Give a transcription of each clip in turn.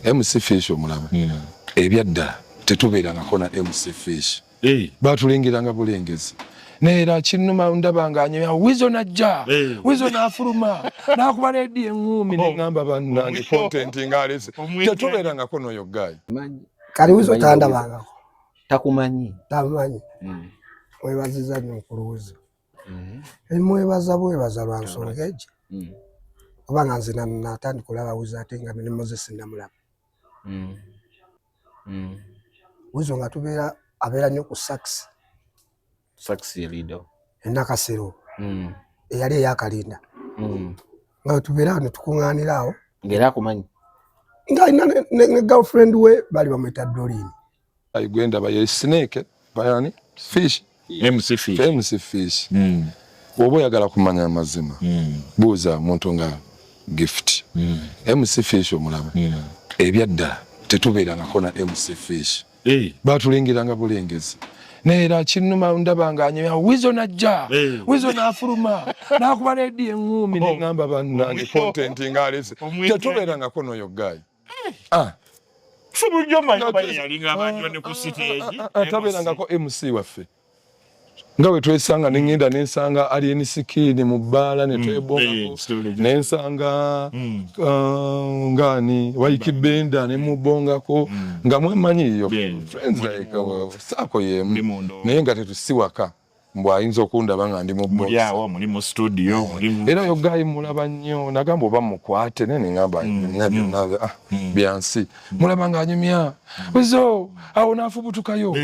MC Fish omulaba ebyaddala tetubeerangako na MC Fish. Batulengeranga bulengezi, neera kinuma ndaba nga anyumya Wizo najja. Wizo nafuluma nakuba ledi eŋŋuumi. Neŋŋamba, bannange, content ng'alese. Tetubeerangako n'oyo guy. Kali Wizo tandabangako. Takumanyi. Tamanyi. Mwebaziza nnyo mukulu Wizo. Mwebaza bwebaza lwa nsonga egi, kubanga nze natandika olaba Wizo ate nga ne Moses namulaba. Wizo nga tubeera, abeera nnyo ku Sax. Sax Lido. Enakasero eyali eyakalinda, nga wetubeera awo netukuŋŋaanira awo. Ng'era akumanyi. Ng'alina ne girlfriend we, baali bamwita Dolin. Gwendaba ye Snake bayani Fish. MC Fish. MC Fish. Bw'oba oyagala kumanya amazima, buuza omuntu nga Gift. MC Fish omulaba ebyaddala tetubeerangako na MC Fish. Batulengeranga bulengezi, neera kinuma ndaba nga anyumya Wizo najja. Wizo nafuluma nakuba ledi eŋŋuumi. Neŋŋamba, bannange, content ng'alese. Tetubeerangako n'oyo guy. Ah. Bulijjo manyi oba yalinga abanjwa ne ku stage. Ah, tabeerangako MC waffe. Nga bwe twesanga, neŋŋenda nensanga Alien Skin mu bbaala ne twebongako, nensanga ngaani Waiki Benda ne mubongako, nga mwemanyiyo friends like saako yemu, naye nga tetusiwaka mbw ayinza okundaba nga ndi mu box. Muli awo, muli mu studio, muli mu Era oyo guy mulaba nnyo, nagamba oba mukwate, naye neŋŋamba byonna byonna, ah, byansi. Mulaba ng'anyumya Wizo awo n'afubutukayo.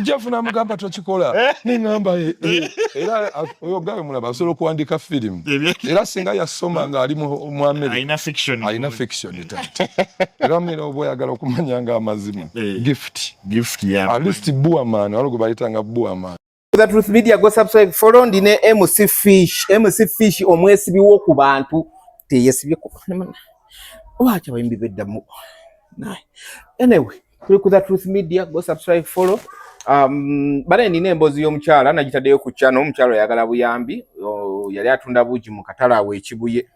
Jeff n'amugamba, "Tokikola." Neŋŋamba, "Eh, eh." Era oyo guy mulaba asobola okuwandiika firimu, era singa yasoma ng'ali mu America. Alina fiction. Alina fiction tata. Era mira oba oyagala okumanya nga amazima, Gift. Gift ya. At least Buaman, waliwo gwe bayitanga Buaman. The Truth Media, go subscribe, follow. Ndine MC Fish. MC Fish omwesibi wo ku bantu, teyesibye ku lwaki abayimbi beddamu. Anyway, tuli ku The Truth Media, go subscribe, follow. Bane nina emboozi y'omukyala nagitaddeyo ku channel. Omukyala oyagala buyambi. Yali atunda buugi mu katale awo Ekibuye.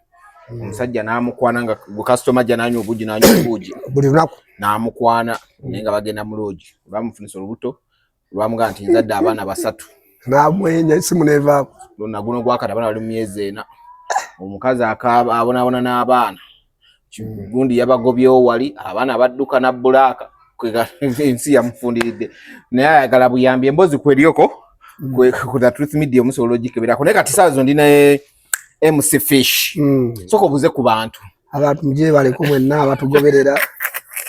Omusajja n'amukwana nga gwe kasitoma ajja n'anywa obuugi, n'anywa obuugi. Buli lunaku. N'amukwana, naye nga bagenda mu loogi. Olwamufunisa olubuto, lwamugamba nti, "Nzadde abaana basatu." Namwenya, esimu nevaako. Lona guno gwakati abaana bali mu myezi 4. Omukazi akaaba, abonaabona n'abaana. Gundi yabagobyewo wali, abaana badduka na bulaaka. Ensi yamufundiridde, naye ayagala buyambi. Emboozi kweryoko ku The Truth Media, omusobola ogikeberako. Naye kati saa zo ndi ne MC Fish. Soka obuze ku bantu. Abantu mugyebaleko mwenna abatugoberera,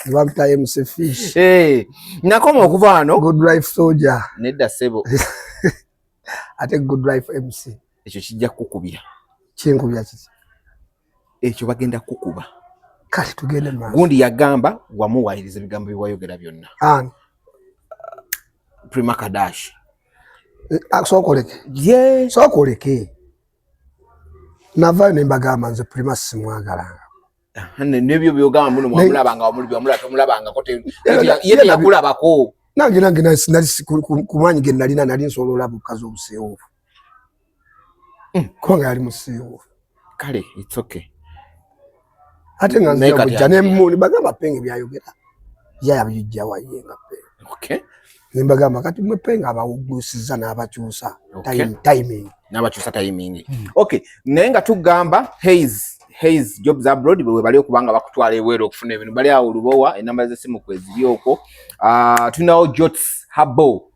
bampita MC Fish. Eh, nakoma okuva wano. Good Life Soldier. Nedda ssebo. Ate Good Life MC. Ekyo kijja kukukubya. Kinkubya kiki? Ekyo bagenda kukuba. Kale tugende maaso. Gundi yagamba wamuwayiriza ebigambo byewayogera byonna. Ani? Prima Kadash. Eh, sooka oleke. Ye. Sooka oleke. Navayo ne mbagamba, nze Prima simwagalanga. Nebyo byogamba muno mwamulabanga, wamulaba tomulabangako, ye teyakulabako. Nange nali ku maanyi ge nalina, nali nsobola olaba obukazi obuseewuufu, kubanga yali museewuufu. Kale, it's okay. Ate nga nzija kujja nemuni bagamba, Penge byayogera yayabijja waye nga Penge. Nembagamba, kati mwe Penge abawuggusiza n'abakyusa timing. N'abakyusa timing. Okay, naye nga tugamba Hays Jobs Abroad bwe bali okubanga bakutwala ebweru okufuna ebintu, bali awo Lubowa, enamba z'essimu kweziri okwo. Tulinawo Jots Habo.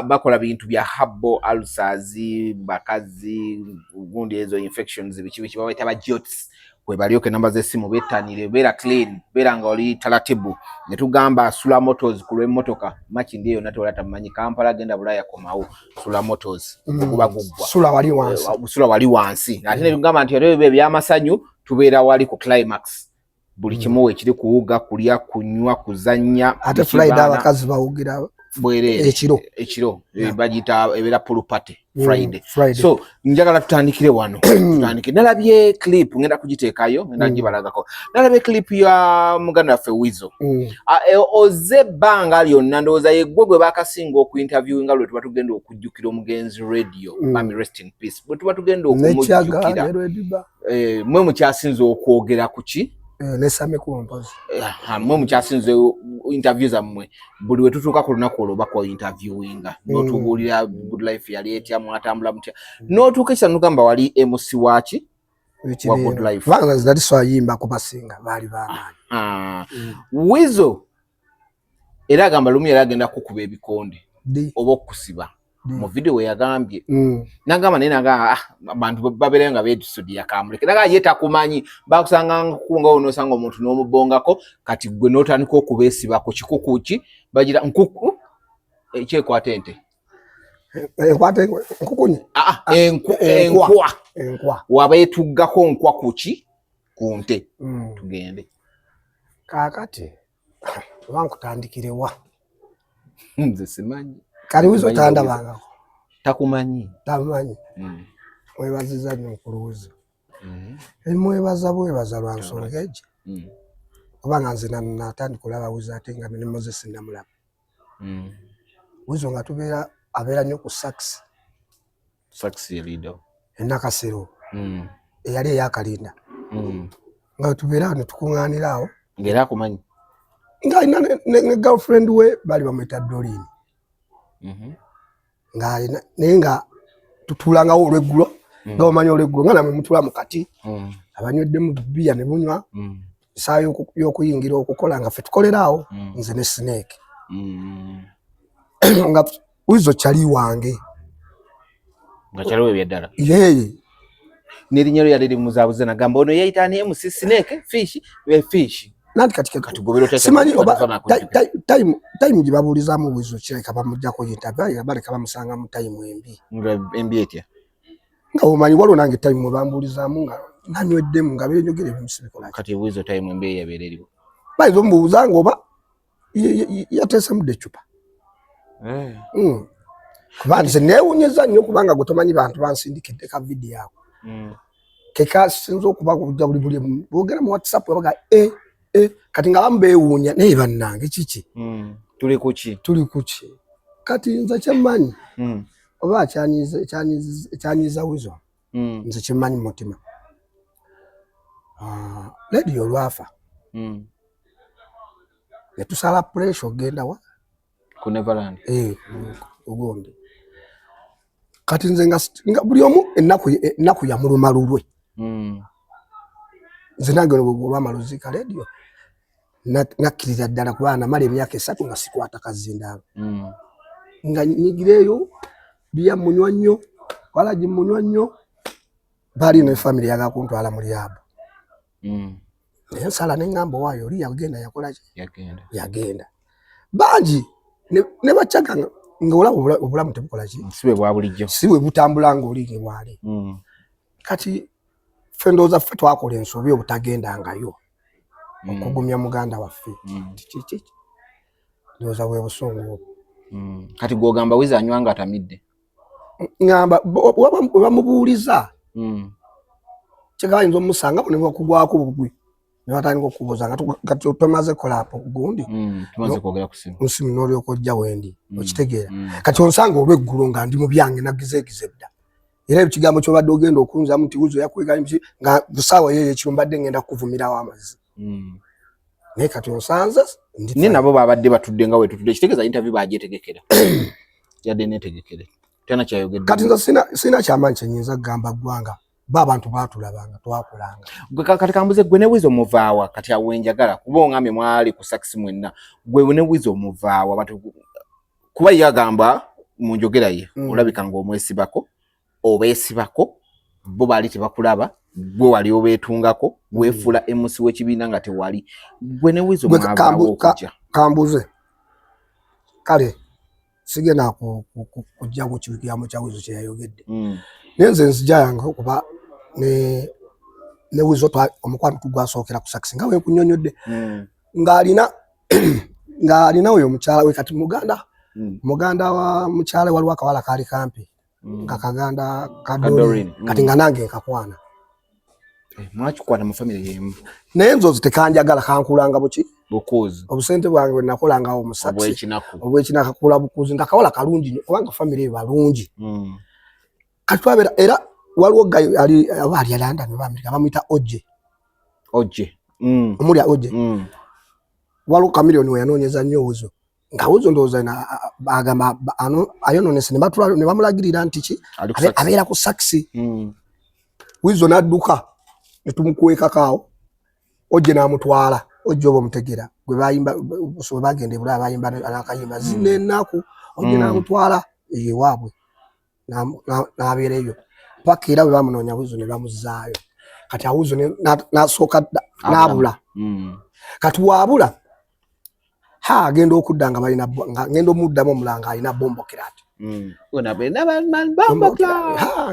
Bakola bintu bya herbal, ulcers, bakazi, gundi ezo infections, biki biki, babaita ba Jots kwe balyoke. Enamba z'essimu bettanire, beera clean, beera nga oli talatibu. Ne tugamba Sula Motors ku lw'emmotoka Makindi eyo nate wala tamumanyi Kampala genda Bulaya komawo Sula Motors. Oguba guggwa. Sula wali wansi. Sula wali wansi. Ate ne tugamba nti ate ebyo ebyamasanyu, tubeera wali ku Climax, buli kimu wekiri, kuwuga, kulya, kunywa, kuzannya. Ate Friday abakazi bawugira. Bwereere. Ekiro. Ekiro. Bagiyita ebeera pool party. Friday. Friday. So njagala tutandikire wano, tutandike. Nalabye clip, ngenda kugiteekayo, ngenda gibalagako. Nalabye clip ya muganda waffe Wizo. Ah, oze ebbanga lyonna ndowooza yeggwe gwe bakasinga okuinterviewinga lwe tuba tugenda okujjukira omugenzi Radio. Bami rest in peace, bwe tuba tugenda nekyaga okumujjukira. Ne Rediba. Mwe mukyasinze okwogera ku ki? Eh, ne Sami Kumpozi. Eh, mwe mukyasinze interview zammwe buli we tutuuka ku lunaku olwo bakuwa interviewinga n'otubuulira good life yali etya, mwatambula mutya, n'otuuka ekisa nogamba wali MC waki wa good life. Kubanga nze nali swayimba kubasinga baali bamaanyi. Ah. Weasel era agamba lumu yali agenda kukuba ebikonde oba okusiba mu video we yagambye nagamba naye naga ah, abantu babeerayo nga beetusudiya kamuleke naga ye takumanyi bakusanga nga onoosanga omuntu n'omubongako kati gwe n'otandika okubeesibako kikuku ki bagira nkuku ekyekwata ente enkwata nkukunyi ah, ah, enkwa enkwa wabeetuggako nkwa kuki ku nte tugende kaakati oba nkutandikirewa nze simanyi kali Weasel tandabangako takumanyi tamanyi mwebaziza nnyo mukulu Weasel emwebaza bwebaza lwa nsonga egi kubanga nze natandika olaba Weasel ate nga ne Moses namulaba Weasel nga tubeera abeera nnyo ku sax sax leader enakasero eyali eyakalinda nga tubeera ne tukuŋŋaanira awo ng'era akumanyi ng'alina ne girlfriend we baali bamwita Doreen ng'alina naye nga tutuulangawo olweggulo nga omanyi olweggulo nga namwe mutula mu kati abanyweddemu bbiya ne bunywa essaawa y'okuyingira okukola nga ffe tukolera awo nze ne Snake nga Weasel kyali wange nga kyaliwo ebyaddala yeye n'erinnya lyo yali limuzaabuze nagamba ono yeyita ani MC Snake Fish Fish nanti kati kati gobera otya simanyi oba time gye babuulizaamu Weasel kirabika bamugjako interview baleka bamusanga mu time embi nga embi etya nga omanyi waliwo nange time mwe bambuulizaamu nga nanyweddemu nga byenjogera ebimu sibikola kati Weasel time embi eyo yabeera eriwo bayinza omubuuza nga oba yateesemu dda eccupa kuba nze neewunyeza nnyo kubanga gwe tomanyi bantu bansindikidde ka vidiyo ako kekasinza okuba kujja buli buli boogera mu WhatsApp baga e e kati nga abamu beewuunya naye bannange kiki tuli kuki tuli kuki kati nze kyemmanyi oba ekyanyiza Weasel nze kyemmanyi mu mutima lediyo olwafa ne tusala pressure ogenda wa ku Neverland ogundi kati nze nga buli omu ennaku yamuluma lulwe nze nange olwamala oziika lediyo nakkirira ddala kubanga namala emyaka 3 nga sikwata kazindaalo nga nyigireeyo biya munywa nnyo walagi munywa nnyo baali ne family yagala kuntwala mu lyabu naye nsala ne ŋŋamba owaayo oli yagenda yakola ki yagenda bangi ne bacaga nga olaba obulamu tebukola ki si bwe bwa bulijjo si bwe butambula ng'oli nge bwali kati ffe ndowooza ffe twakola ensobi obutagendangayo okugumya muganda waffe kiki ndowooza bwe busungu obwo kati gw'ogamba Weasel anywa nga atamidde ŋŋamba bwe bamubuuliza kyeka bayinza omusanga ne bakugwako bugwi ne batandika okubuuza nga tomaze kola gundi tumaze kwogera ku simu nsimu n'olyoka ojja wendi okitegeera kati onsanga olweggulo nga ndi mu byange nagizeegize dda era ekigambo ky'obadde ogenda okunzamu nti Weasel yakwegayo nga kusaawa yeeyo ekiro mbadde ngenda kukuvumirawo amazzi naye kati onsanze naye nabo babadde batudde nga wetutudde kitegeeza interview bagyetegekera yadde netegekere tena kyayogedde kati nze sina kyamaanyi kyenyinza kugamba ggwanga ba abantu baatulabanga twakulanga kati kambuze gwe ne Weasel omuvaawa kati awo enjagala kuba ongambye mwali ku sax mwenna gwe ne Weasel omuvaawa abantu kuba ye agamba mu njogera ye olabika ng'omwesibako obeesibako bo baali tebakulaba gwe wali obeetungako weefuula MC w'ekibiina nga tewali gwe ne Weasel mwavaawa okujja kambuze kale sigenda kujja ku kigambo kya Weasel kyeyayogedde naye nze nzija yange okuba ne Weasel omukwano tugwasookera ku sax nga wenkunyonyodde ng'alina oyo omukyala we kati muganda wa mukyala waliwo akawala kaali kampi nga kaganda kadori kati nga nange nkakwana mwakikwana mu family yemu naye nzozi tekanjagala kankulanga buki bukuzi obusente bwange bwe nakolangawo mu sax obwekinaku kakula bukuzi nga kawala kalungi nnyo kubanga family eyo balungi kati twabeera era waliwo gayo ali aba ali London oba America bamuyita Oje Oje. Omuli oje. Waliwo Chameleone we yanoonyeza nnyo Weasel, nga Weasel ndowooza agamba ayonoonese, ne bamulagirira nti ki abeera ku Saxi. Weasel n'adduka ne tumukwekako awo, ojje n'amutwala. Ojje oba omutegera gwe bayimba, bwe bagenda e Bulaaya bayimba n'akayimba zina ennaku. Ojje n'amutwala eyo ewaabwe n'abeera eyo paka era bwe bamunoonya Weasel ne bamuzzaayo. Kati aWeasel n'asooka n'abula. Kati waabula ha agenda okudda nga balina nga ngenda omuddamu omulanga alina bomboclaat.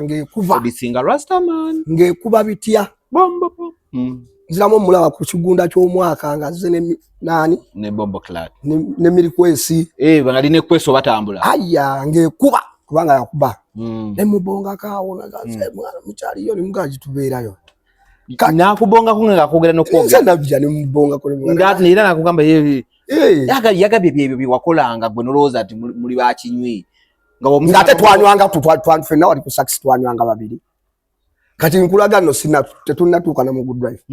Ng'ekuba ng'ekuba bitya, nziramu omulaba ku kigunda ky'omwaka nga azze ne nani ne mirikwesi aya ng'ekuba kubanga yakuba ne mubongako awo mukyaliyo ne mugaa gitubeerayo. Nakubongako nga akwogera n'okwogera najja ne mubongako era nakugamba yagabye byebyo byewakolanga gwe nolowooza nti muli bakinywi. Ng'ate twanywanga ffenna wali ku Saxi, twanywanga babiri. Kati nkulaga nno sina tetunnatuuka na mu Good Life.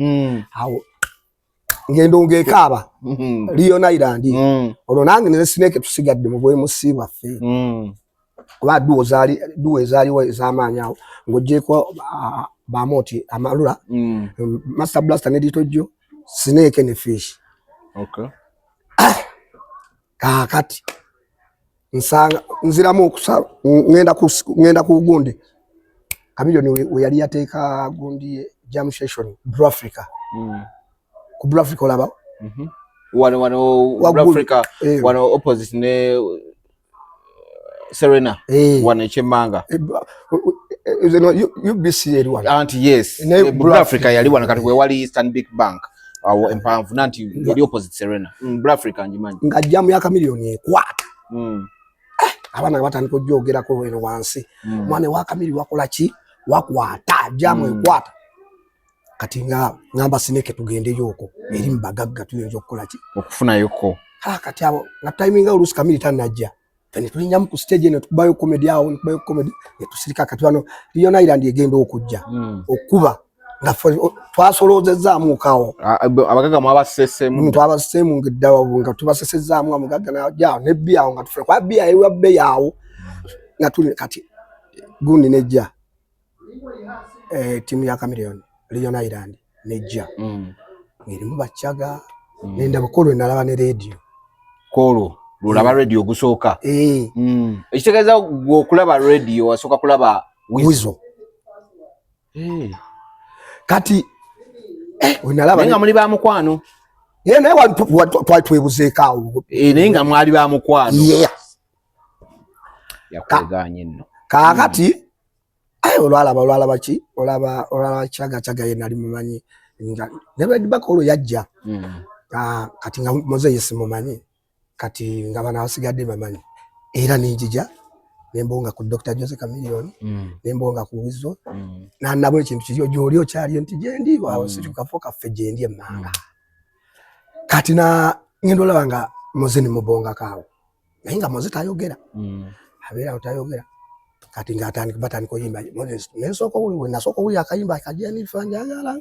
Awo ngendo ng'ekaaba Leone Island olwo nange ne Snake tusigadde mu bwemusi bwaffe kuba duo ezaaliwo ez'amaanyi awo ng'oggyeko Bamoti Amalula, Master Blaster ne Lito Joe, Snake ne Fish. Kaakati nsanga nziramu okusaba ngenda ku gundi Chameleone we yali yateeka gundi jam session Blue Africa. Ku Blue Africa olaba wano wano Blue Africa wano opposite ne Serena wano ekyemmanga. UBC eri wano. Anti yes, Blue Africa yali wano kati wewali Stanbic Bank awo empanvu nanti yali opposite Serena. Blue Africa ngimanyi. Nga jam ya Chameleone ekwata. Abaana batandika okugyogerako eno wansi. Mwana wa Chameleone wakola ki? Wakwata jam ekwata. Kati nga ngamba Snake tugendeyo okwo eri mu bagagga tuyinza okukola ki? Okufunayoko. Kati abo nga timing oluusi Chameleone tannajja. Fene tulinyamu ku stage eno tukubayo comedy awo, tukubayo comedy ne tusirika. Kati wano Leone Island egenda okujja okuba nga twasoloozezaamu kawo. Abagagga mwabaseseemu. Twabaseseemu ng'eddawa nga tubasesezzaamu omugagga n'ajja ne bbiya awo nga tufuna kuba bbiya ewa bbeeyi awo nga tuli kati gundi nejja ttiimu ya Chameleone Leone Island nejja ng'erimu Bacaga nendaba kolwo nalaba ne Radio. Kolwo lwolaba Radio ogusooka. Ekitegeeza gwe okulaba Radio wasooka kulaba Weasel. Kati wenalaba nga muli ba mukwano. Naye twali twebuzeeko awo. Naye nga mwali ba mukwano. Yakwegaanye nno. Kaakati olwalaba ki olwalaba Chagga Chagga ye nali mumanyi nga ne Red Back olwo yajja. Kati nga Moze ye simumanyi, kati nga bano abasigadde bamanyi era nenjija nembonga ku Dr. Jose Chameleone nembonga ku Weasel nabo ekintu kiri gy'oli okyaliyo nti gyendi awo si kafo kaffe gyendi emmanga. Kati na ngenda olaba nga Moze ne mubongako awo naye nga Moze tayogera abeera awo tayogera. Kati nga batandika oyimba nensooka owulira nasooka owulira akayimba ka Jennifer njagala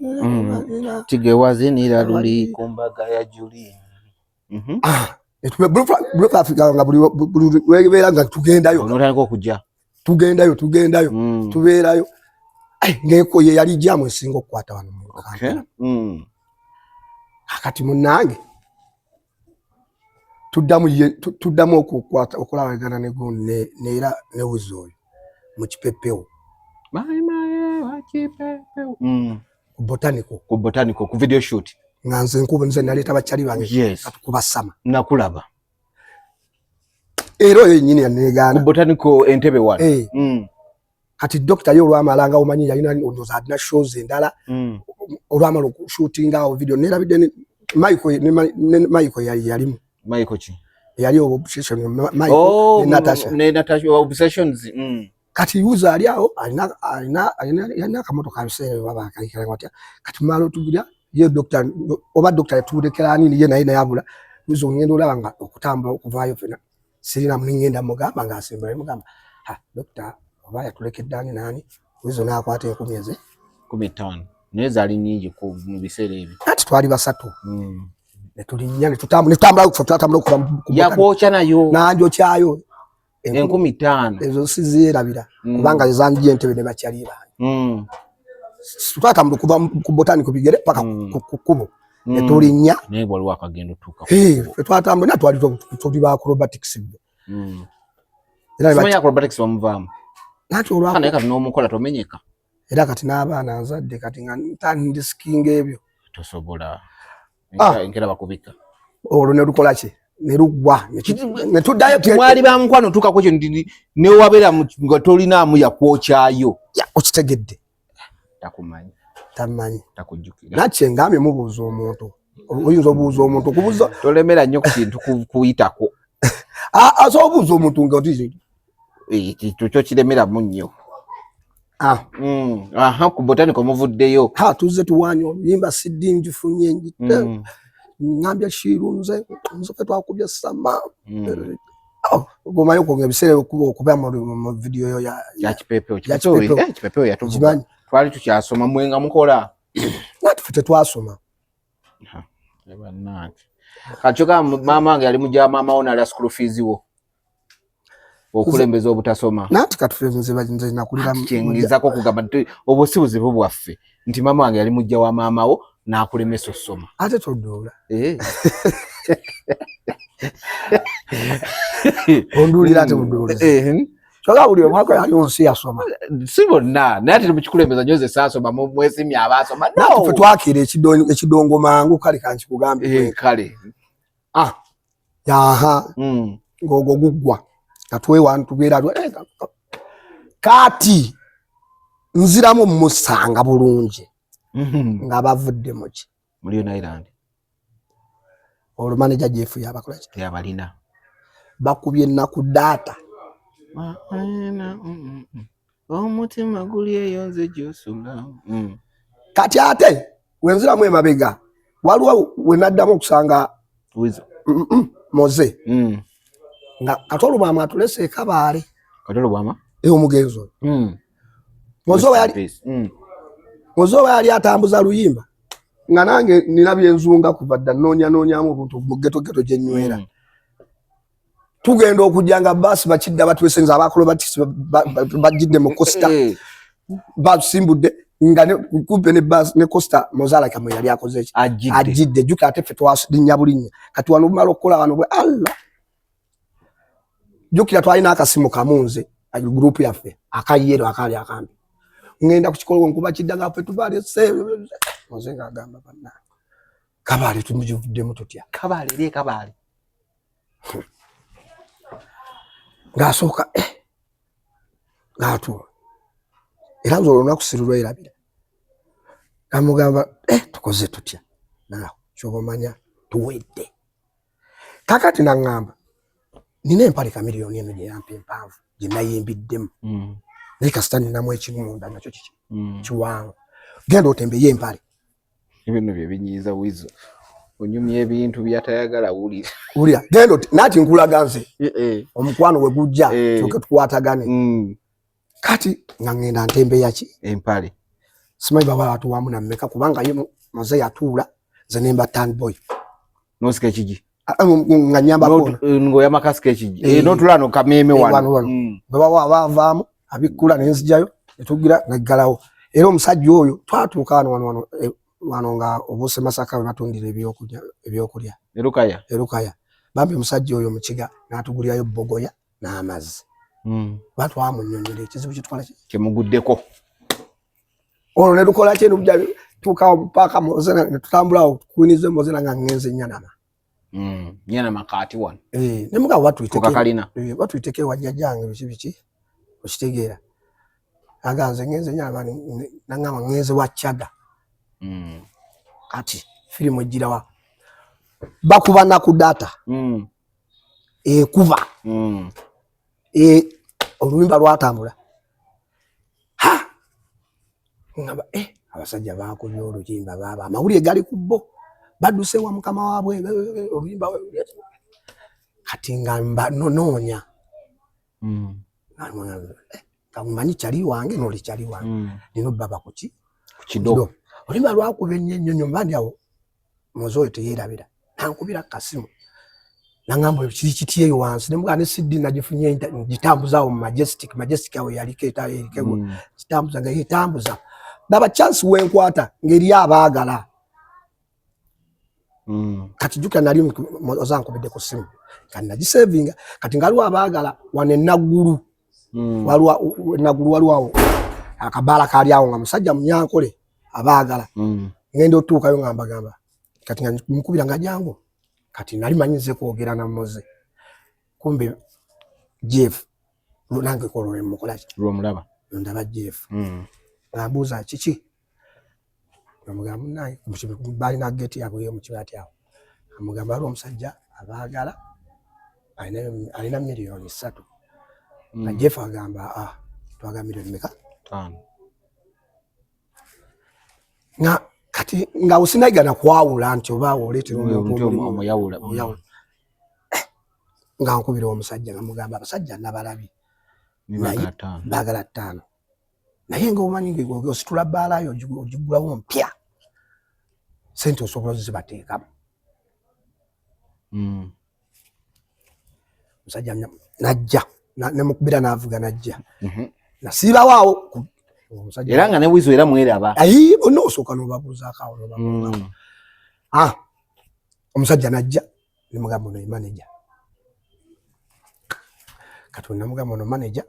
tigewazinira luli ku mbaga ya Julie. Blue Africa nga buli webeera nga tugendayo onotandika okujja tugendayo tugendayo tubeerayo ng'eko ye yali jam esinga okukwata wano mu Kampala. Kati munnange tuddamu okukwata okulabagana ne gundi neera ne Weasel oyo mu Kipepewo. Ku Botanical. Ku Botanical ku video shoot. Nga nze nkuba nze naleeta bakyali bange katukuba sama. Nakulaba. Era oyo yennyini yanneegaana. Ku Botanical Entebbe wano. Kati dokita ye olwamala nga omanyi yalina ndowooza alina shows endala olwamala okushootinga awo video neerabidde Michael ne Michael yalimu. Michael ki? Yali obsession Michael ne Natasha. Ne Natasha obsessions. Kati Weasel ali awo alina akamotoka kabiseera baba akalikala watya. Kati mala otugulya ye doctor oba doctor yatulekera ani ye naye nayabula. Weasel ngenda olaba nga okutambula okuvaayo fena sirina ngenda mugamba ng'asimbula mugamba ha doctor oba yatulekedde ani nani. Weasel n'akwata 10,000 eze 15 naye zaali nnyingi mu biseera ebyo. Ati Twali basatu. Netulinnya netutambula tutambula okuva yakwokya nayo nanjokyayo 5,000 ezo sizirabira kubanga zanjja entebe ne bakyali bange. Twatambula okuva ku botani ku bigere paka ku kkubo netulinnya. Naye waliwo akagendo tuuka ffe twatambula na twali tuli ba acrobatics. Era simanyi acrobatics bamuvaamu. Nati olwa naye kati n'omukola tomenyeka. Era kati n'abaana nzadde kati nga ntandisikinga ebyo. Tosobola. Enkera bakubika. Olwo ne lukola ki? Ne luggwa. Ne tuddayo. Mwali ba mukwano tuuka ku ekyo nti ne wabeera nga tolinaamu yakwokyayo. Okitegedde. Takumanyi. Tamanyi. Takujjukira. Nakye ngambye mubuuza omuntu. Oyinza obuuza omuntu okubuuza. Tolemera nnyo ku kintu kuyitako. Asobola obuuza omuntu nga oti. Ekyo kyo kiremeramu nnyo. Ku botanical muvuddeyo. Tuzze tuwanye oluyimba CD ngifunye ngambye Shiru nze nze twakubye sama. Omanyi okwonga ebiseera okuba mu vidiyo ya Kipepeo. Kipepeo yatuvuga. Twali tukyasoma mwe nga mukola. Nati ffe tetwasoma. Kati kyokka maama wange yali mujja wa maama wo n'alya school fees wo. Okulembeza obutasoma. Nanti kati ffe nze nakulira kyengezako okugamba nti obwo si buzibu bwaffe nti maama wange yali mujja wa maama wo n'akulemesa osoma. Ate toduula. Onduulira ate buduulizi. Kyokka buli omwaka yali onsi yasoma. Si bonna naye ate mukikulembeza nnyo nze saasoma mwesimye abaasoma. Nanti ffe twakiira ekidongo mangu kale kankikugambe. Kale. Yaha. Ng'ogwo guggwa. Katwewa ntubeera kati nziramu musanga bulungi nga bavudde muki muri Island. Olwo manager Jeff yabakola ki? Yabalina. Bakubye ennaku data. Omutima guli eyo nze gy'osula. Kati ate wenziramu emabega waliwo we naddamu okusanga Moze. Nga Katolo Bwama atulese e Kabaale. Katolo Bwama? Omugenzi oyo. Moze oba yali atambuza luyimba nga nange nina byenzunga kuva dda nnoonyanoonyamu obuntu mu ghetto ghetto gye nnywera. Tugenda okujja nga baasi bakidda batwesenza abaakolobatics bajjidde mu costa basimbudde nga kumpe ne baasi ne costa Mozalaka mwe yali akoze ki? Ajjidde. Jjukira ate ffe twalinnya bulinnya. Kati wano bumala okukola wano bwe Allah. Jjukira twalina akasimu kamu nze group yaffe akayero akaali akampi. Ngenda ku kikolo nkuba kidda nga ffe tubalese. Moze ng'agamba bannange. Kabaale tumugivuddemu tutya? Kabaale eri Kabaale. Ng'asooka ng'atuula. Era nze olwo olunaku sirulwerabira. Namugamba tukoze tutya? Naawe ky'oba omanya tuwedde. Kaakati naŋŋamba nina empale Chameleone eno gye yampa empanvu gye nayimbiddemu. Naye kasita ninamu ekimu munda nakyo kiki? Kiwanvu. Genda otembeye empale. Ebino bye binyiiza Weasel. Onyumya ebintu by'atayagala wulira. Wulira, genda nati nkulaga nze. Omukwano we gujja tulyoke tukwatagane. Kati nga ŋŋenda ntembeya ki? Empale. Simanyi baba batuwamu na mmeka kubanga ye Moze yatuula nze ne mba turn boy. N'osika ekigi? Nga nnyamba kona. Ng'oyama kasika ekigi. N'otula no kameeme wano. Bwe baba bavaamu abikkula ne nzijayo ne tugira naggalawo. Era omusajja oyo twatuuka wano wano nga obuuse Masaka we batundira ebyokulya. Erukaya. Erukaya. Bambi omusajja oyo Mukiga n'atugulirayo bogoya n'amazzi. Batwamunnyonnyola ekizibu kitwala ki? Kyemuguddeko. Olwo ne lukola ki? Ne tuuka paka Moze ne tutambula awo kukwiniza Moze nga ngenze Nyanama. Nyanama kaati wano. Ne mugabo Kukakalina. batuyiteko ewa jjajjange biki biki okitegeera. Aga nze ngenze Nyanama nangamba ngenze wa Chaga. Kati firimu ejjirawa bakuba na ku data. Ekuba. Oluyimba lwatambula. Ha! Ngamba abasajja baakubye oluyimba baaba amawulire gali ku bo badduse wa mukama waabwe oluyimba kati nga mba noonya. Nga mmanyi kyali wange n'oli kyali wange. Nina obbaba ku ki? Ku kido. Oluyimba lwakuba ennyo ennyo nnyo mba ndi awo. Moze oyo teyerabira, nankubira kasimu nangamba kiri kiti eyo wansi, nemugamba ne CD nagifunye ngitambuza awo mu Majestic. Majestic awo yaliko eriko kitambuza nga yetambuza, ndaba chance wenkwata ngeri abaagala. Kati jjukira nali ozankubidde ku ssimu, kati nagisevinga, kati nga waliwo abaagala wano enaggulu. Waliwo enaggulu, waliwo awo akabaala kali awo nga musajja munyankole abaagala. Ngenda otuukayo nga mbagamba, kati nga mukubira nga jangu. Kati nali manyize kwogera na Moze, kumbe Jeff nange kolwo mukolaki. Lwomulaba. Ndaba Jeff ngambuuza kiki, amugamba munange balina gate yabwe mukibaati awo, amugamba waliwo omusajja abaagala alina 3 million. Nga Jeff agamba, ah, twagala 5 million? 5. Nga kati nga osinayigana kwawula nti oba oleetera omuntu omulimu. Omuyawula. Omuyawula. Nga nkubira omusajja nga mugamba abasajja nabalabye. Nibagala 5. Baagala 5, naye nga omanyi nga ositula bbaalayo ogigulawo mpya, sente osobola ozibateekamu. Omusajja najja nemukubira navuga najja. Nasiibawo awo omusajja. Era nga ne Wizo era mweraba. Ayi, bonna osooka n'obabuuzaako awo, n'obabuuzaako. Ah, omusajja najja nemugamba ono ye manager. Kati namugamba ono manager,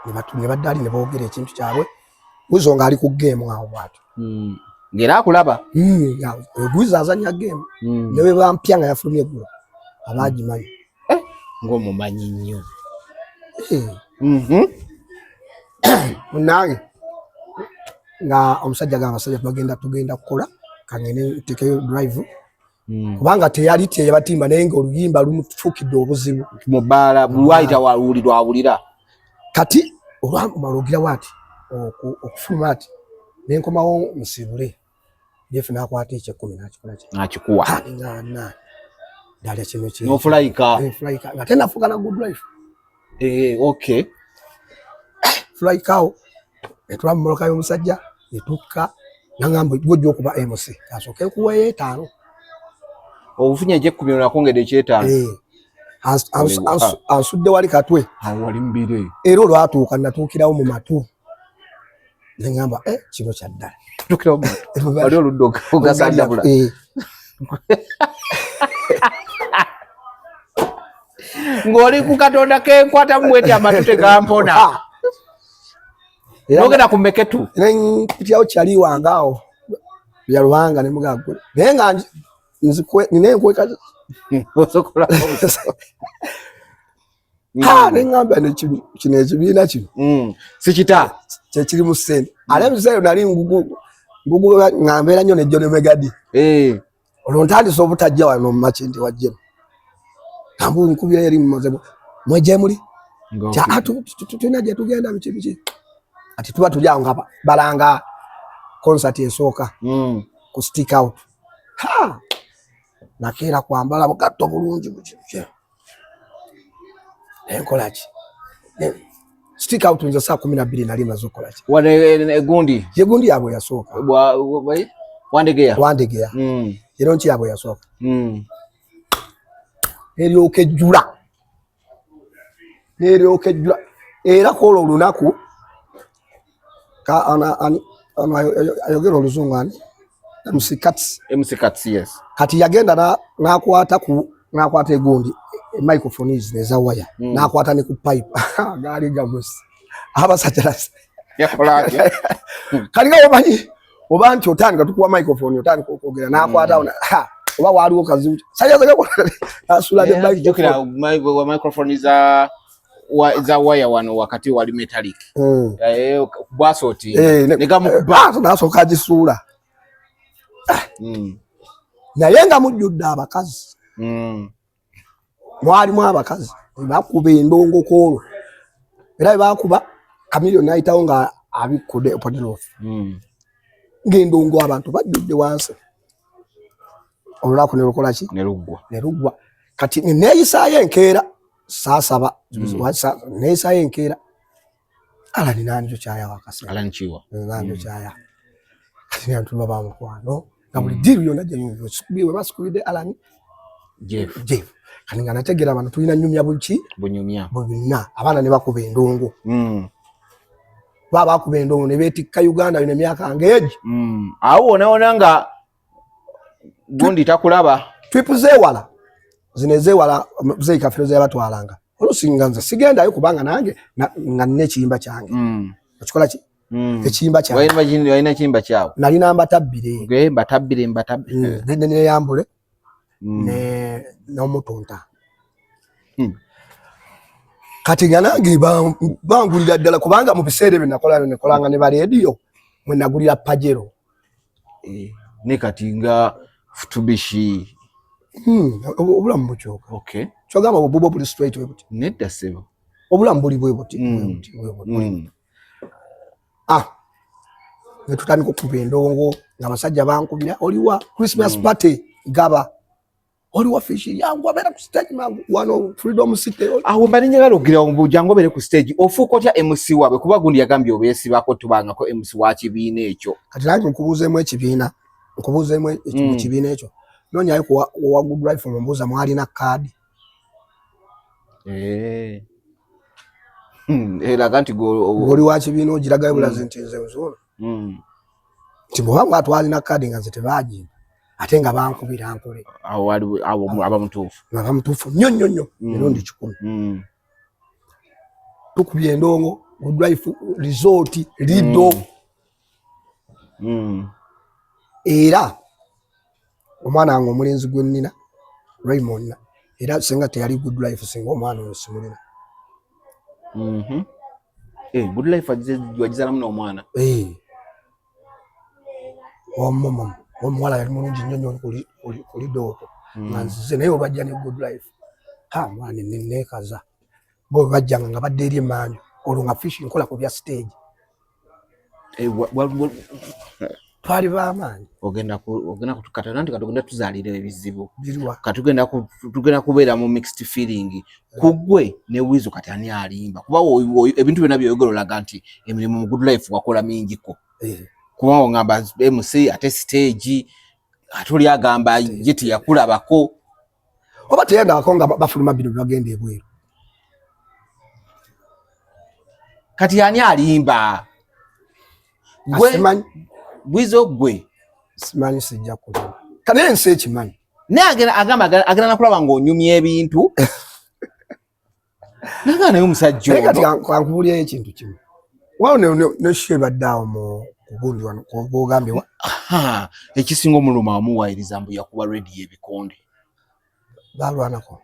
ne badda ali ne boogera ekintu kyabwe, Wizo ng'ali ku game awo bwatyo. Ng'era akulaba. Wizo azanya game. Ne bwe bampya nga yafulumye eggulo aba agimanyi. Ng'omumanyi nnyo. Eh, munnange nga omusajja gamba abasajja tugenda kukola, kangende ntekeyo drive. Kubanga teyali teyabatimba, naye nga oluyimba lumufuukidde obuzibu. Mu bbaala lwayita wawulirwa awulira. Kati olwamala ogirawo ati okufuluma ati nenkomawo musibule, Jeff nakwata ekyekkumi nakikola ki? Nakikuwa. Nga na ddala kino ki. N'ofulayika. Fulayika nga tenafuuka na good life. Eh, okay. Fulayika awo netula mu mmotoka y'omusajja netukka, nangamba gwojja okuba MC, kasooke nkuweeyo 5. Obufunye ekyekkumi onakwongedde ekyetaano. Eh, ansudde wali katwe. Awo wali mbire. Era olwatuuka natuukirawo mu matu neŋamba, eh, kino kyaddala. Tukirawo wali oludda ogasandabula. Eh, ng'oli ku katonda kenkwatamu bweti amatu tegampona. Ah. Era nogenda ku meketu. Nempitirawo kyali wange awo bya Lubanga nemugamba naye nga nina enkweka. Osokola. Ha, neŋŋamba ne kino ekibiina kino Sikita. Kyekirimu ssente, ate ebiseera nali ngugu ngugu nga mbeera nnyo ne John Megadi. Eh, olwo ntandise obutajja wano mu Makindye wajjemu ambu nkubira eri mumaze mweje muli. Ah, tulina gye tugenda, biki biki, ati tuba tuli awo nga balanga concert esooka ku Stick Out. Ha, nakeera kwambala bugatto bulungi buki buki, enkola ki. Stick Out nze saa 12 nali maze okukola ki. Wano egundi. Yegundi yabwe yasooka. Wandegeya. Wandegeya. Era nki yabwe yasooka. Eryoka ejjula, neryoka ejjula, era kwolwo olunaku ayogera oluzungu ani, MC Kats. MC Kats, yes. Kati yagenda n'akwata ku n'akwata egundi microphone zino eza waya. N'akwata ne ku pipe gaali gamusi abasajja. Yakola atya? Kalinga omanyi oba nti otandika tukuwa microphone otandika okwogera, n'akwata ha, oba waaliwo kazibu sajasasula ne Jjukira microphone. Microphone za waya wano wakati wali metallic. Eh, bwasoti. Eh, Ne gamukuba. Ah, n'asooka agisuula. Naye nga mujjudde abakazi. Mwalimu abakazi bakuba endongo kwolwo, era bwe bakuba Chameleone nayitawo nga abikkude oponerof ng'endongo abantu bajjudde wansi, olunaku ne lukola ki? Ne luggwa. Ne luggwa. Kati neeyisaayo enkeera saasaba. Neeyisaayo enkeera alani nanjo kyaya wakase. Alan Kiwa. Nanjo kyaya, kati nantuma bamukwano. Nga buli deal yonna gye basikubidde Alan Jeff. Jeff. Kati nga nategeera bano tulina nyumya buki bunyumya bubina abaana ne bakuba endongo. Baba bakuba endongo ne beetikka Uganda yino emyaka ng'egi. Awo wona wona nga gundi takulaba. Trip zeewala zino ezeewala Muzeeyi Kafeero ze yabatwalanga. Oluusi nga nze sigendayo kubanga nange nga nina ekiyimba kyange. Okikola ki? Ekiyimba kyange. Walina ekiyimba kyawe? Nalina mbatabbire. Okay, mbatabbire, mbatabbire. Neyambule. N'omutunta. Kati nga nange bangulira ddala kubanga mu biseera ebyo nakola nekolanga ne ba leediyo mwe nagulira Pajero. Ne kati nga Futubishi. Obulamu bukyuka. Okay. Kyogamba obububo buli straight bwe buti. Nedda ssebo. Obulamu buli bwe buti, bwe buti, bwe buti. Ne tutandika okukuba endongo ng'abasajja bankubira oliwa Christmas party gaba. Oliwa Fish yangu abeera ku stage mangu wano Freedom City. Awo mba njagala okugira mbu jangu obeere ku stage ofuuka otya MC waabwe kuba gundi yagambye obeesibako tubangako MC wa kibiina ekyo. Kati nange nkubuuzeemu ekibiina, nkubuuzeemu mu kibiina ekyo. Noonyayo ku wa Good Life mumbuuza mwalina kaadi. Eraga nti oli wa kibiina ogiragayo bulazi nti nze nzuuno. Nti bw'oba mwatwalina kaadi nga nze tebaagimpa ate nga bankubira nkole. Awo awo aba mutuufu. Aba mutuufu nnyo nnyo nnyo emirundi 10. Tukubye endongo, Good Life Resort, Lido. Era omwana wange omulenzi gwe nnina Raymond era singa teyali Good Life singa omwana oyo simulina. Good Life wagizaalamu n'omwana? Omumu omuwala yali mulungi nnyo nnyo ku Lido okwo. Nga nzize naye olwajja ne Good Life. Ha mwana ne neekaza. Bo bwe bajjanga nga badda eri emmanju olwo nga Fish nkola ku bya stage. Twali b'amaanyi. Ogenda kutukata nanti kati ogenda tuzaalira ebizibu. Biriwa? Kati tugenda kubeera mu mixed feeling. Ku ggwe ne Weasel kati ani alimba? Kuba ebintu byonna by'oyogera olaga nti emirimu mu Good Life wakola mingiko. Kuba ongamba MC ate stage ate oli agamba ye teyakulabako. Oba teyandabako nga bafuluma bino bye bagenda ebweru. Kati ani alimba? Gwe Weasel gwe. Simanyi sijja kulaba. Kati naye ensi ekimanyi. Naye agamba agenda nakulaba ng'onyumya ebintu. Naga naye omusajja Naye kati ono. kankubuulirayo ekintu kimu. Waawo ne show ebadde awo mu kugundi wano, kw'ogambye wa? Aha, ekisinga omuluma amuwayiriza mbu yakuba radio ebikonde. Baalwanako.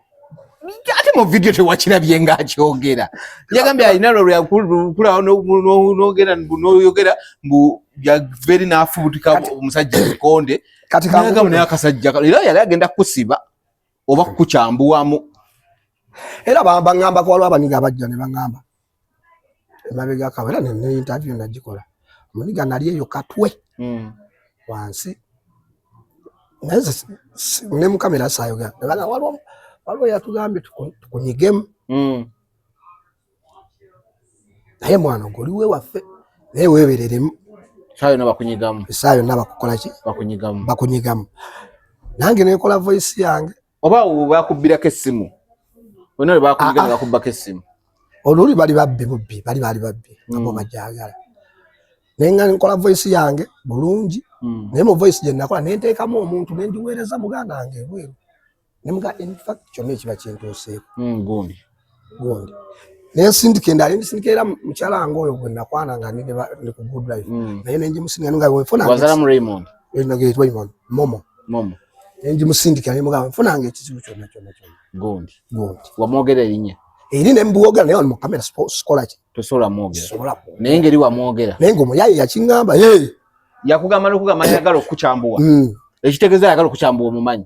Ate mu video tewakirabye ng'akyogera. Yagambye alina lwe yakula n'ogera n'oyogera mbu yava n'afubutuka omusajja ebikonde. Kati N'agamba naye akasajja era yali agenda kukusiba oba kukukyambuwamu. Era baŋŋamba ko waliwo abaniga abajja ne baŋŋamba emabega kaabwe era ne interview nagikola. Omuniga nali eyo Katwe wansi. Naye nze ne mu kamera saayogera. Ne bagamba waliwo yatugambye tukunyigemu. Naye mwana gwe oli wewaffe naye weebereremu. Essaawa yonna bakunyigamu. Essaawa yonna bakukola ki? Bakunyigamu. Bakunyigamu. Nange ne nkola voice yange. Oba bakubbirako essimu. Bonna lwe bakunyiga ne bakubbako essimu. Oluli bali babbi bubbi, bali baali babbi nga bo bagyagala. Naye nga nkola voice yange bulungi. Naye mu voice gye nakola ne nteekamu omuntu ne ngiweereza muganda wange ebweru. Ne muga in fact kyonna ekiba kintuuseeko. Gundi. Gundi. Ne nsindika endala, ne nsindika era mukyala wange oyo gwe nakwana nga ndi ku Good Life. Naye ne ngimusindika nga bwe nfuna Wazalamu Raymond. Raymond, Momo. Momo. Ne ngimusindika ne mugamba nfunanga ekizibu kyonna kyonna kyonna. Gundi. Gundi. Wamwogera erinnya? Eri ne mbwogera naye wano mu kamera sikola ki? Tosobola mwogera. Sobola kwogera. Naye ngeri wamwogera. Naye ng'omuyaye yakiŋŋamba, hey. Yakugamba n'okugamba ayagala okukyambuwa. Ekitegeeza ayagala okukyambuwa omumanyi.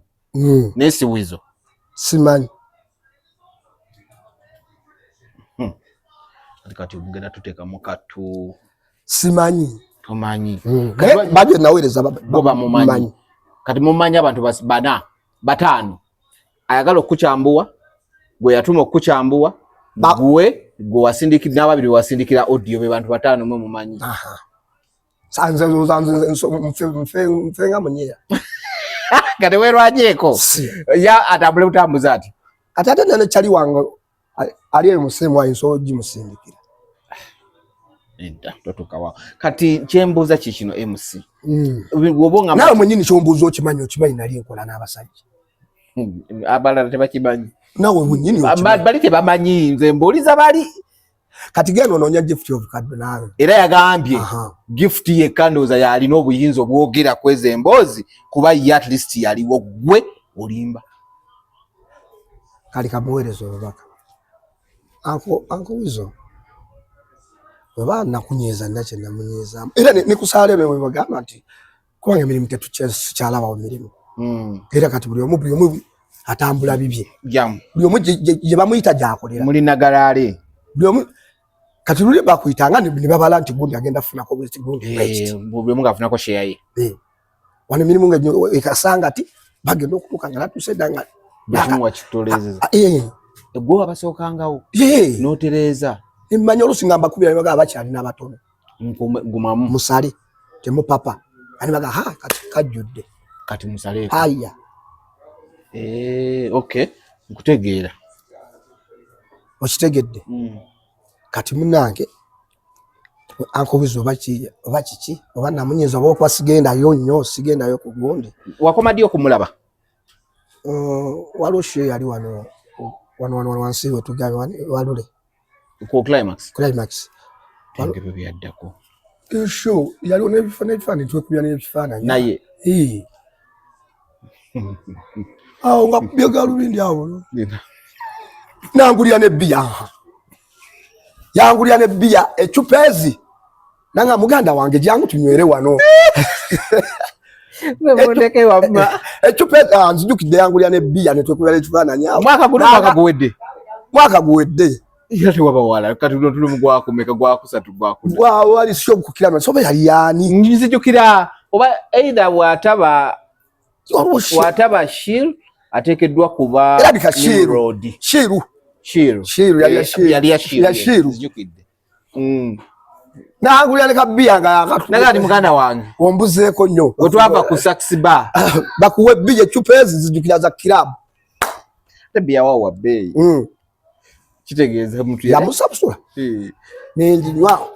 Naye si Weasel. Simanyi. Kati ogenda tuteekamu katu. Simanyi. Tomanyi. Naye bajje naweereza Bo bamumanyi. bamumanyi. Kati mumanyi abantu bana, bataano. Ayagala okukyambuwa, gwe yatuma okukyambuwa, gwe wasindikira n'ababiri wasindikira audio be bantu bataano mwe mumanyi. Nfe nga munyeya. Nga tewerwanyeeko. Ya atambule butambuza ati. Kati ate nene kyali wange ali eyo musimu ayinza ogimusindikira. Nedda totuukawo. Kati kyembuuza ki kino MC? Bw'oba ngamba naawe mwennyini kyombuuza okimanyi, okimanyi nali nkola n'abasajja. Abalala tebakimanyi. Naawe mwennyini okimanyi. Bali tebamanyi, nze mbuuliza bali. Kati genda onoonya Gift of Kadonaro. Era yagambye Gift yekka ndowooza yalina obuyinza obwogera ku ezo emboozi kuba ye at least yaliwo, ggwe olimba. Kali kamuweereza obubaka. Anko Wizo weba nakunyiiza nna kye namunyiizaamu era ne kusaala eno we bagamba nti kubanga emirimu tetukyalabawo mirimu. Era kati buli omu atambula bibye. Buli omu gye bamuyita gy'akolera. Muli nagalaale. Buli omu kati luli bakuyitanga ne babala nti gundi agenda kufunako bweti gundi bweti. Buli omu ng'afunako share ye. Wano emirimu nga ekasanga ti bagenda okutuuka nga natuuse dda nga Gwe wabasookangawo n'otereeza. Mmanyi oluusi nga mbakubira ne bagamba bakyalina abatono. Gumamu. Musale temupapa. Ani baga ha kati kajjudde. Kati musale. Haya. Okay. Nkutegeera. Okitegedde. Kati munnange ankubuza oba kiki oba namunyiiza oba okuba sigendayo nnyo, sigendayo ku gundi. Wakoma ddi okumulaba? Waliwo show yali wano wano wano wansi we tugambye walule. Ku Climax. Climax. Ebyo byaddako. Show yaliwo n'ebifaananyi twekubya n'ebifaananyi. Naye. Awo nga kubya galubindi awo. Nangulira ne bbiya. Yangulira ne bbiya ecupa ezi. Nanga muganda wange jangu tunywere wano. Ecupa ezi nzijukidde yangulira ne bbiya ne twekubya n'ekifaananyi awo. Mwaka guno mwaka guwedde. Mwaka guwedde. Era tewaba wala kati luno tuli mu gwakumeka gwakusatu gwakuna. Wali sio kukira sobe yali yani. Nzijukira oba either bw'ataba Shir ateekeddwa kuba Nimrod. Shiru. Shiru. Shiru yali ya Shiru. Yali ya Shiru. Ya Shiru. Nzijukidde. Nangulira ne kabbiya nga yakatu. Naga ndi muganda wange. Ombuzeeko nnyo. Bwe twava ku Sax Bar. Bakuwe bbiya ecupa ezi nzijukira za club. Ate bbiya wa wa bbeeyi. Kitegeeza omuntu yamusabusula. Nenjinywa.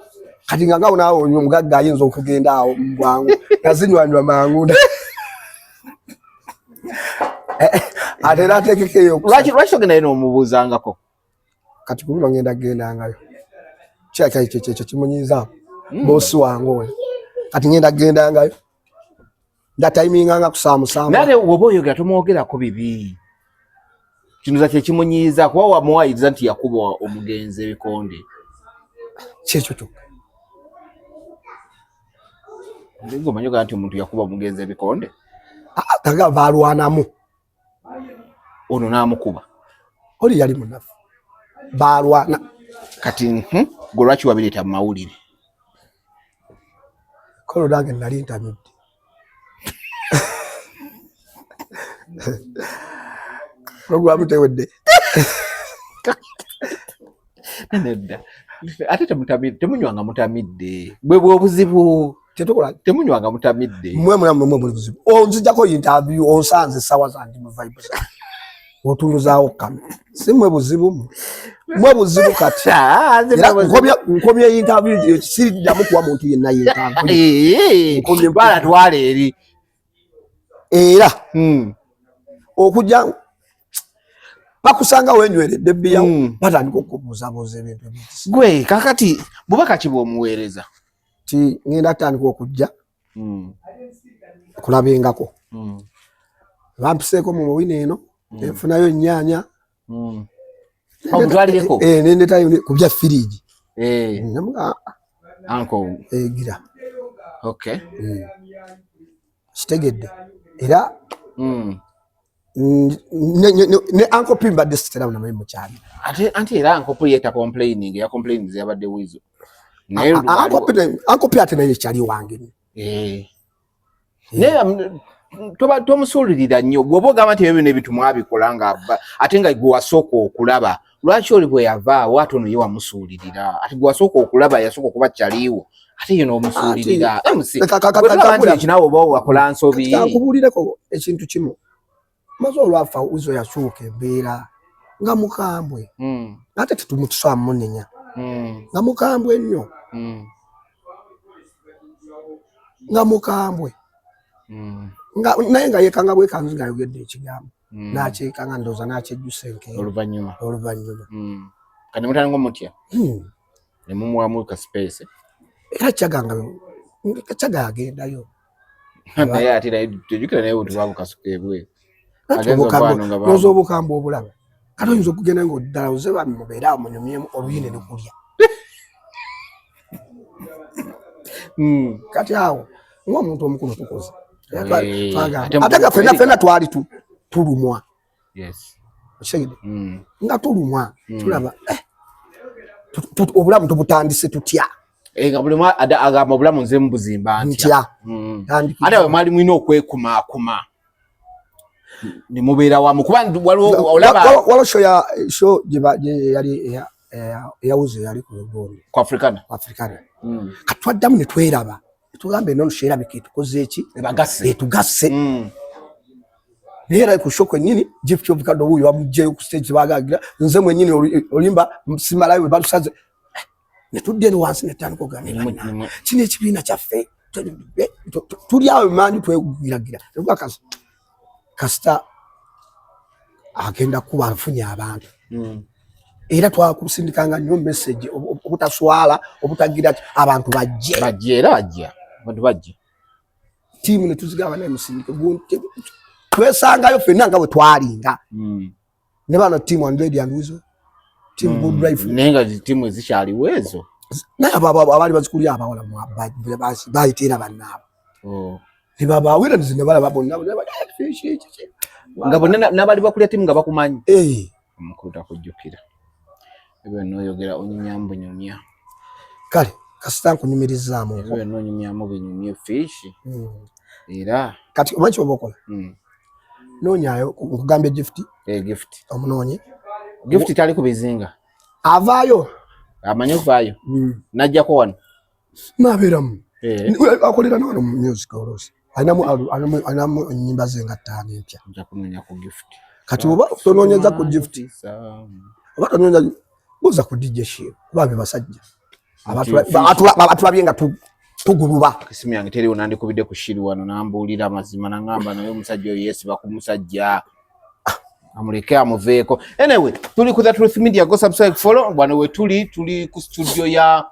Kati nga ngawo naawe onywa omugagga ayinza okugenda awo mu bwangu. Nazinywanywa mangu. Ate era ateekeko eyo. Lwaki togendayo n'omubuuzangako? Kati ku luno ngenda kugendangayo. Kirabika ekyo kimunyiiza. Boosi wange oyo. Kati ngenda kugendangayo. Ndatiminganga kusaamusaamu. Naye bw'oba oyogera tomwogerako bibi. Kino kye kimunyiiza kuba wamuwayiriza nti yakuba omugenzi ebikonde. Kyekyo kyokka. Ng'omanyi ogamba nti omuntu yakuba omugenzi ebikonde? Aga baalwanamu. Ono n'amukuba. Oli yali munafu. Baalwana. Kati gwe lwaki wabireeta mu mawulire? Kolo nange nali ntamidde. Programu tewedde. Nedda. Ate temutamidde, temunywanga mutamidde. Bwe bwe obuzibu. Tetukola. Temunywanga mutamidde. Mwe mwe mwe muli buzibu. Onzijjako interview onsanze essaawa zange mu vibe zange. Otunuzaawo kamera. Si mwe buzibu. Mwe buzibu kati. Era nkomye interview sijjamu kuwa muntu yenna interview. Nkomye bala twala eri. Era okujja bakusanga wenyweredde bbiya batandika okubuuzabuuza ebintu ebitisi. Gwe kakati bubaka ki bw'omuweereza? Ti ngenda kutandika okujja kulabengako. Bampiseeko mu wino eno enfunayo ennyaanya. Omutwalireko? Nendetayo ku bya firiji. Uncle. Gira. Okay. Kitegedde. Era ne Uncle P mbadde sitera naye mukyali. Ate anti era Uncle P yeta complaining, ya complaining yabadde wizo. Naye Uncle P ate naye kyali wange. Naye tomusuulirira nnyo bw'oba ogamba nti ebyo bino ebintu mwabikola nga ate nga gwe wasooka okulaba lwaki oli bwe yavaawo ate ono ye wamusuulirira ate gwe wasooka okulaba yasooka okuba kyaliwo Ate yo n'omusuulirira. MC, bwe nti naawe oba wakola nsobi. Nkubuulireko ekintu kimu. Maze olwafa Weasel yakyuka embeera nga mukambwe. Ate tetumutusobola munenya. Nga mukambwe nnyo. Nga mukambwe. Naye nga yeekanga bwekanzi ng'ayogedde ekigambo. N'akyekanga ndowooza n'akyejjusa enkeera. Oluvannyuma. Oluvannyuma. Kati mutandika omutya? Ne mumuwamu ka space. Era Chagga agendayo. Naye ate naye tejjukira naye bwe tubabukasuka ebweru. Noza obukambwe obulaba. Kati oyinza okugenda nga ddala oze bami mubeere awo munyumyemu oluyi ne lukulya. Kati awo ng'omuntu omukulu tukoze. Ate nga ffenna ffenna twali tulumwa. Okitegedde? Nga tulumwa tulaba obulamu tubutandise tutya. Nga buli omu agamba obulamu nze mubuzimba ntya. Ate bwe mwali mulina okwekumaakuma ne mubeera wamu kuba waliwo olaba waliwo show ya show gye yali eyawuze yali ku Lugondo ku Africana. Ku Africana. Kati twaddamu ne tweraba tugamba eno show erabika etukoze eki? Ebagasse. Etugasse. Naye era ku show kwennyini Gift of Kado wuuyo bamuggyeyo ku stage baagagira nze mwennyini olimba simalayo bwe balusaze. Ne tudda eno wansi ne tutandika okugamba kino ekibiina kyaffe tuli awo emanju twegiragira. Kasita agenda kuba afunye abantu. Era twakusindikanga nnyo message obutaswala obutagira abantu bajje. Bajje era bajja. Abantu bajje. Ttiimu ne tuzigaba naye musindike twesangayo ffenna nga bwe twalinga. Ne bano ttiimu and Lady and Weasel, team Good Life. Naye nga ttiimu ezikyaliwo ezo. Naye abo abaali bazikulira abawala bayita era bannaabwe. Ne babaawo era nze ne balaba bonna. Nga bonna n'abali bakulira ttiimu nga bakumanyi. Omukulu takujjukira. Ebyo byonna oyogera onyumyamu bunyumya. Kale kasita nkunyumirizaamu. Ebyo byonna onyumyamu binyumye Fish. Era kati omanyi ky'oba okola? Noonyaayo nkugambye Gift. Gift. Omunoonye. Gift tali ku bizinga. Avaayo. Amanyi okuvaayo. N'ajjako wano. N'abeeramu. Akolera na wano mu music oluusi. Alinamu ennyimba ze nga 5 empya. Nja kunoonya ku Gift. Kati oba tonoonyeza ku Gift. Oba tonoonyeza buuza ku DJ Shiro. Kuba be basajja. Abatulabye nga tuguluba. Esimu yange teriwo nandikubidde ku Shiro wano n'ambuulira amazima n'angamba naye omusajja oyo yeesiba ku musajja. Amuleke amuveeko. Anyway, tuli ku The Truth Media, go subscribe, follow. Wano we tuli, tuli ku studio ya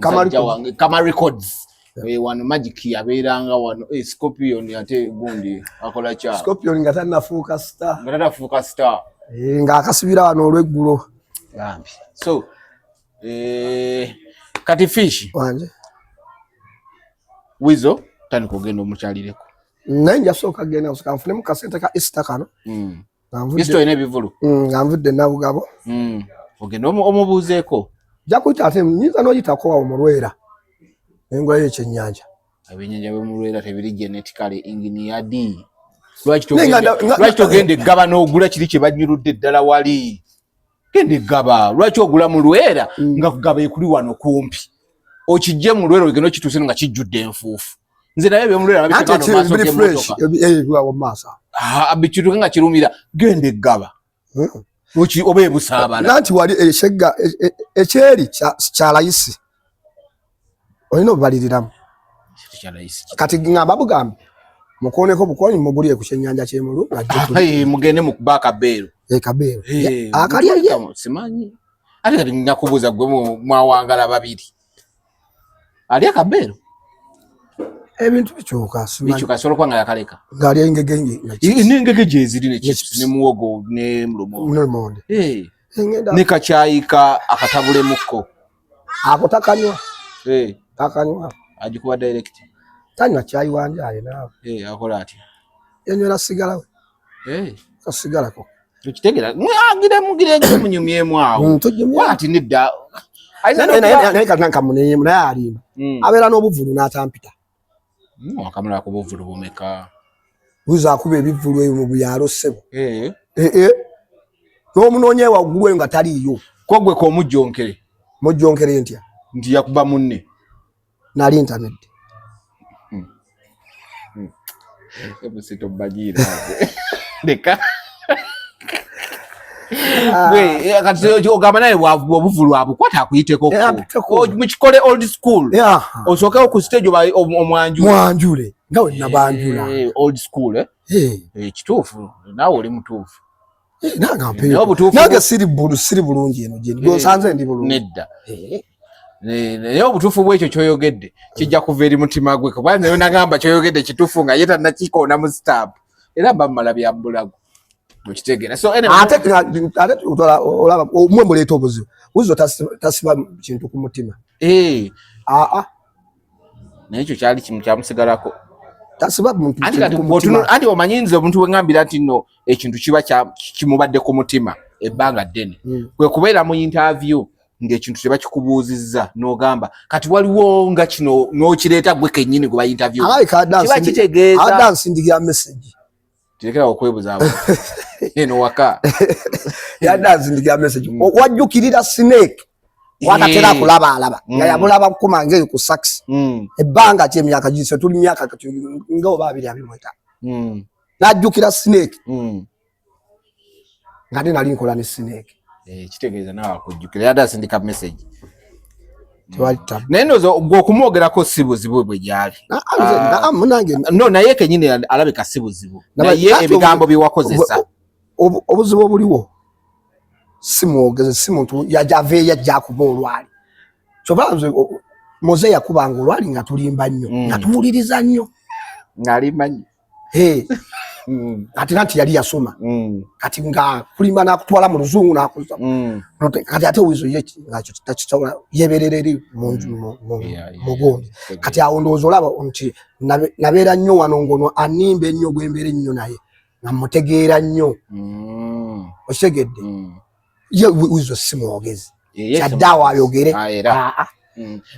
Kama Records. Wano Magic yabeeranga wano. Scorpion ate gundi akola kya. Scorpion nga tannafuuka star. Nga tannafuuka star. Ng'akasibira wano olw'eggulo. Bambi. So, kati Fish. Wanje. Weasel tandika ogenda omukyalireko. Naye nja sooka genda nsooka nfunemu kasente ka Easter kano. Easter olina ebivulu? Nga nvudde Nabugabo. Ogenda omubuuzeeko. Nja kuyita ate nnyinza n'oyitako awo mu Lwera. Nengulayo ekyennyanja. Ebyennyanja by'omu Lwera tebiri genetically engineered. Lwaki togenda eggaba n'ogula kiri kye bannyuludde ddala wali? Genda eggaba. Lwaki ogula mu Lwera nga kugaba ekuli wano kumpi? Okijje mu Lwera ogende okituuse nga kijjudde enfuufu. Nze naye eby'omu Lwera babiteeka wano mu maaso g'emmotoka. Bikituuke nga kirumira. Genda eggaba. Oba ebusaabala. Nanti wali ekyegga ekyeri kya layisi. Olina obubaliriramu. Kati ngamba bugambe mukooneko bukoonyi mugulire ku kyennyanja ky'emulu. Mugende mukuba akabeero. Akabeero. Akalya ye. Simanyi. Ate kati nina kubuuza gwe mwawangala babiri. Ali akabeero? Ebintu bikyuka simanyi. Bikyuka asobola okuba nga yakaleka. Ng'alya engege n'engege gyeziri ne chips ne muwogo ne lumonde. Ne lumonde. Ne kakyayika akatabulemukko. Ako takanywa. Takanywa. Agikuba direct. Tanywa kyayi wanje aye naawe. Akola atya? Yanywera sigala we. Kasigalako. Tukitegera. Mwagira mugire munyumyemu awo. Kwati nedda. Naye kati nkamunenye naye alimba. Abeera n'obuvulu n'atampita. Akamala ku buvulu bumeka. Buza akuba ebivulu ebyo mu byalo ssebo. N'omunoonya waggulu eyo nga taliiyo. Ko gwe k'omujjonkere. Mujjonkere ntya? Nti yakuba munne. Nali ntamidde. MC tobagira. Leka. Gwe kati ogamba naye obuvulu abukwata akuyiteko. Mukikole old school. Osookewo ku stage omwanjule. Mwanjule. Nga we nabanjula. Old school eh? Kituufu. Naawe oli mutuufu. Nange siri bulungi eno gyendi. Gw'osanze ndi bulungi. Nedda. Naye obutuufu bwekyo kyoyogedde kijja kuva eri mutima gwe, kuba nze nagamba kyoyogedde kituufu nga ye tannakikoona mu stamp, era mba mmala bya bulago okitegeera. So anyway, ate olaba omwe muleeta obuzibu, Weasel tasiba kintu ku mutima. Aa, naye ekyo kyali kimu kyamusigalako. Tasiba muntu kintu ku mutima. Anti omanyi nze omuntu we ŋŋambira nti nno ekintu kiba kimubadde ku mutima ebbanga ddene, kwe kubeera mu interview ng'ekintu tebakikubuuzizza n'ogamba kati waliwo nga kino n'okireeta gwe kennyini gwe bayinterview, kiba kitegeeza adda nsindikira message. Tekera okwebuzaabo eno waka. Yadda nsindikira message, wajjukirira Snake watatera kulaba alaba nga yamulaba kukuma ng'eyo ku sax ebbanga ki emyaka gise tuli myaka kati nga oba 2025, n'ajjukira Snake nga nde nali nkola ne Snake. Kitegeeza naawe akujjukira, yadde asindika message. Naye ndowooza gwe okumwogerako si buzibu bwe gyali. No, naye kenyini alabika si buzibu, naye ebigambo bye wakozesa. Obuzibu obuliwo si mwogeze, si muntu yajaveeyo ajja akuba olwali. Kyova nze Moze yakubanga olwali nga tulimba nnyo, nga tuwuliriza nnyo. Ng'alimba nnyo. Ate nanti yali yasoma, kati nga kulimba nakutwala mu luzungu nakuza. Kati ate Weasel ye ngakyo takisobola, yeberera eri mugundi. Kati awo ndowooza olaba nti nabeera nnyo wano ngono animba ennyo gwembeera ennyo naye nga mutegeera nnyo, okitegedde? Ye Weasel si mwogezi, kyadde awo ayogere.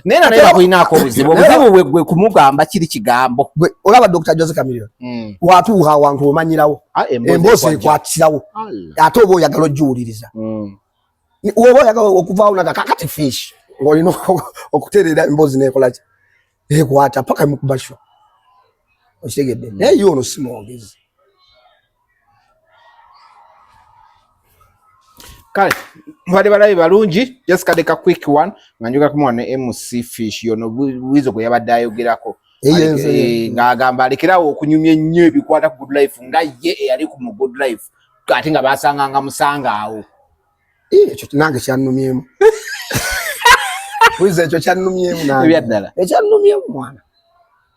Naye naye bakulinaako obuzibu, obuzibu bwe gwe kumugamba kiri kigambo. Olaba Dr. Jose Chameleone watuuka awantu omanyirawo emboozi ekwatirawo, ate oba oyagala ogiwuliriza, oba oyagala okuvaawo naga kakati Fish ng'olina okutereera emboozi nekolaki ekwata paka mukuba sho, okitegedde? Naye ye ono si mwogezi. Kale mubadde balabi balungi, just kadde ka quick one nga njogera kumuwa ne MC Fish yono Weasel gwe yabadde ayogerako ng'agamba alekerawo okunyumya ennyo ebikwata ku Good Life, nga ye eyali ku mu Good Life ate nga basanganga musanga awo. Ekyo nange kyannumyemu Weasel, ekyo kyannumyemu nange. Ebyaddala. Ekyannumyemu mwana,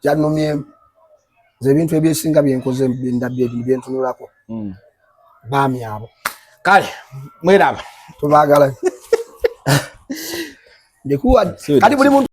kyannumyemu. Nze ebintu ebyesinga byenkoze ndabye ebintu byentunulako baami abo. Kale mweraba. Tubaagala ndikuwa kati buli muntu.